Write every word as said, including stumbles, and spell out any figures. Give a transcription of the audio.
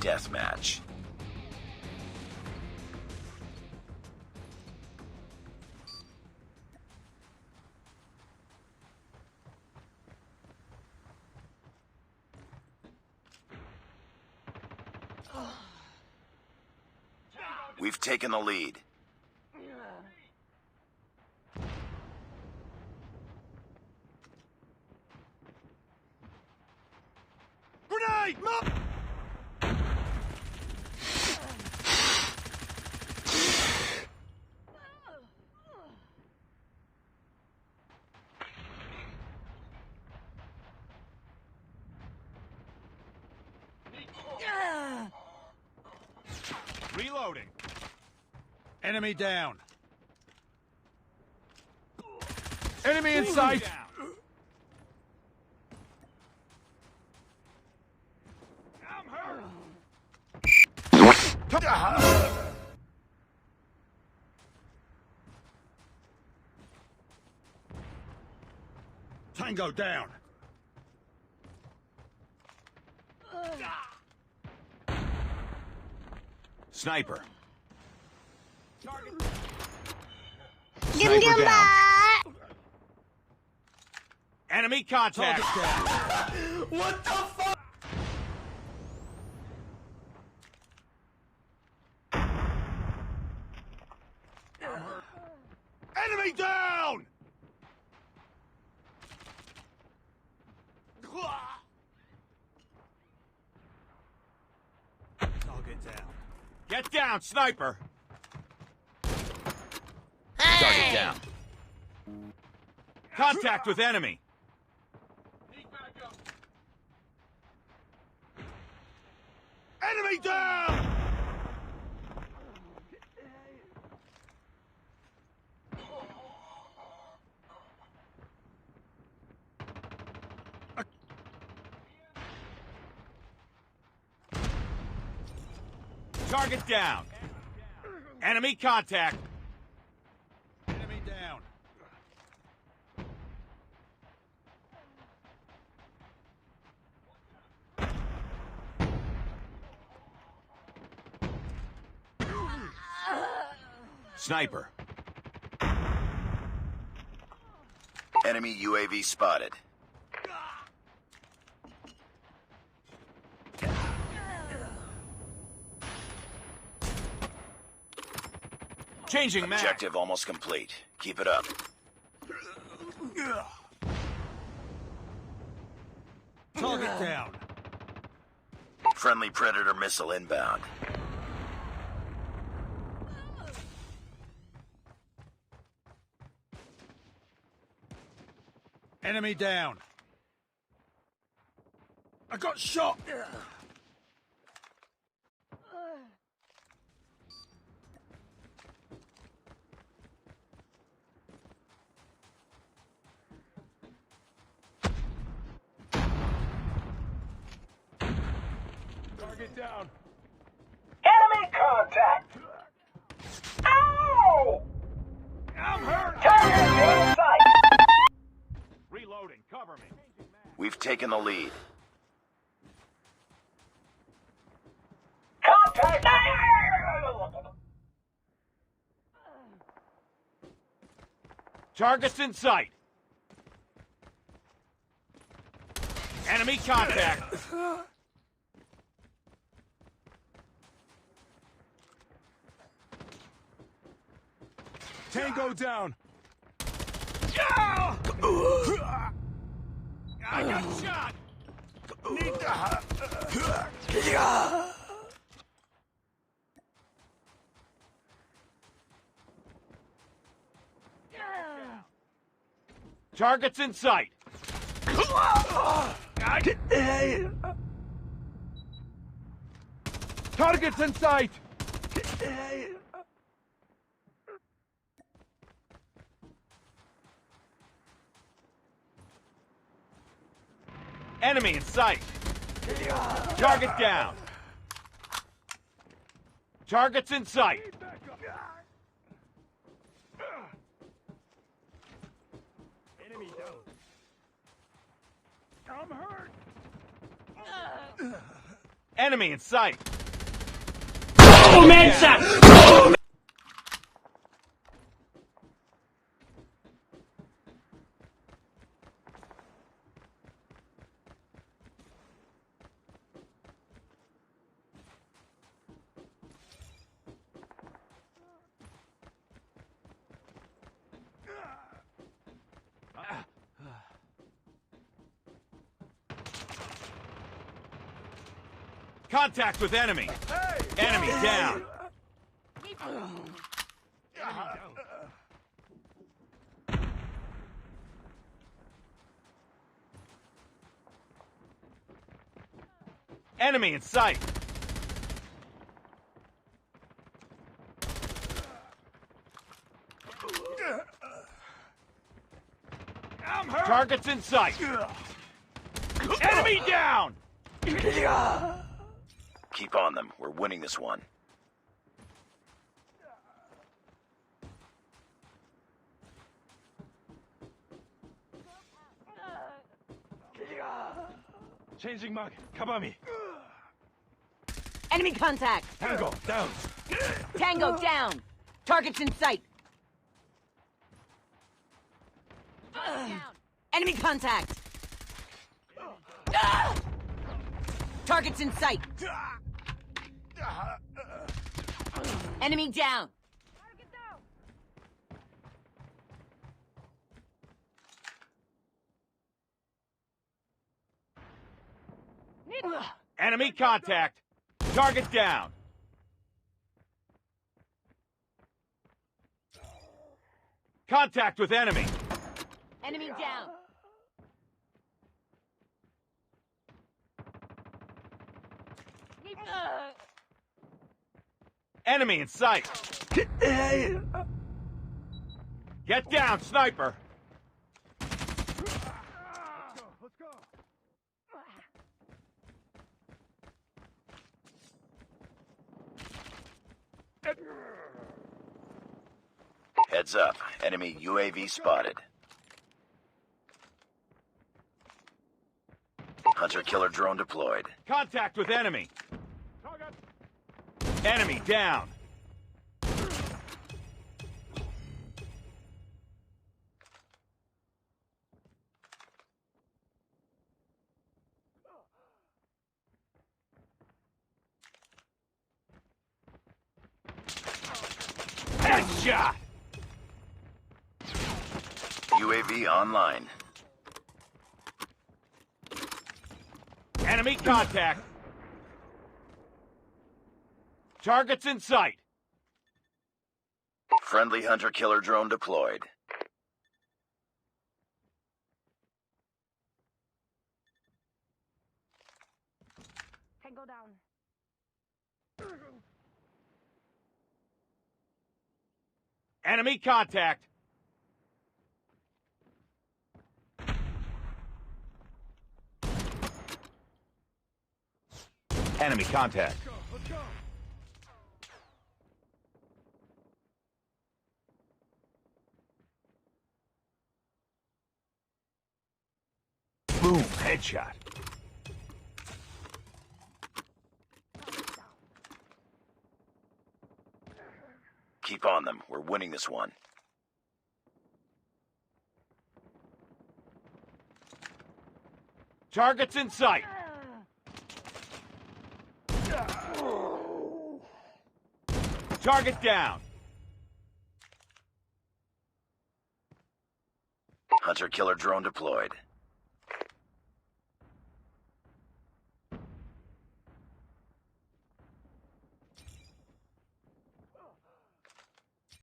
deathmatch. We've taken the lead. Grenade! Mo- Reloading. Enemy down. Enemy in sight. Down. I'm hurt. Tango down. Sniper. Sniper down. Enemy contact. Target down. What the fuck? Enemy down! Target down. Get down, sniper! Target down. Contact with enemy. Enemy down! Target down. Enemy contact. Enemy down. Sniper. Enemy U A V spotted. Changing mag. Objective almost complete. Keep it up. Target down. Friendly Predator missile inbound. Enemy down. I got shot! Target down. Enemy contact! Ow! I'm hurt! Target in sight! Reloading, cover me. We've taken the lead. Contact! Targets in sight. Enemy contact. Tango down. I got shot. Need the Targets in sight. Targets in sight. Enemy in sight. Target down. Targets in sight. Enemy down. I'm hurt. Enemy in sight. Contact with enemy. Enemy down. Enemy in sight. Targets in sight. Enemy down. Keep on them. We're winning this one. Changing mag. Cover me. Enemy contact. Tango down. Tango down. Targets in sight. Enemy contact. Targets in sight. Enemy down. Enemy contact. Target down. Contact with enemy. Enemy down. Enemy in sight. Get down, sniper. Heads up. Enemy U A V spotted. Hunter killer drone deployed. Contact with enemy. Enemy down. Headshot! U A V online. Enemy contact. Targets in sight. Friendly hunter killer drone deployed. Tango down. Enemy contact. Enemy contact. Boom, headshot. Keep on them. We're winning this one. Targets in sight. Target down. Hunter killer drone deployed.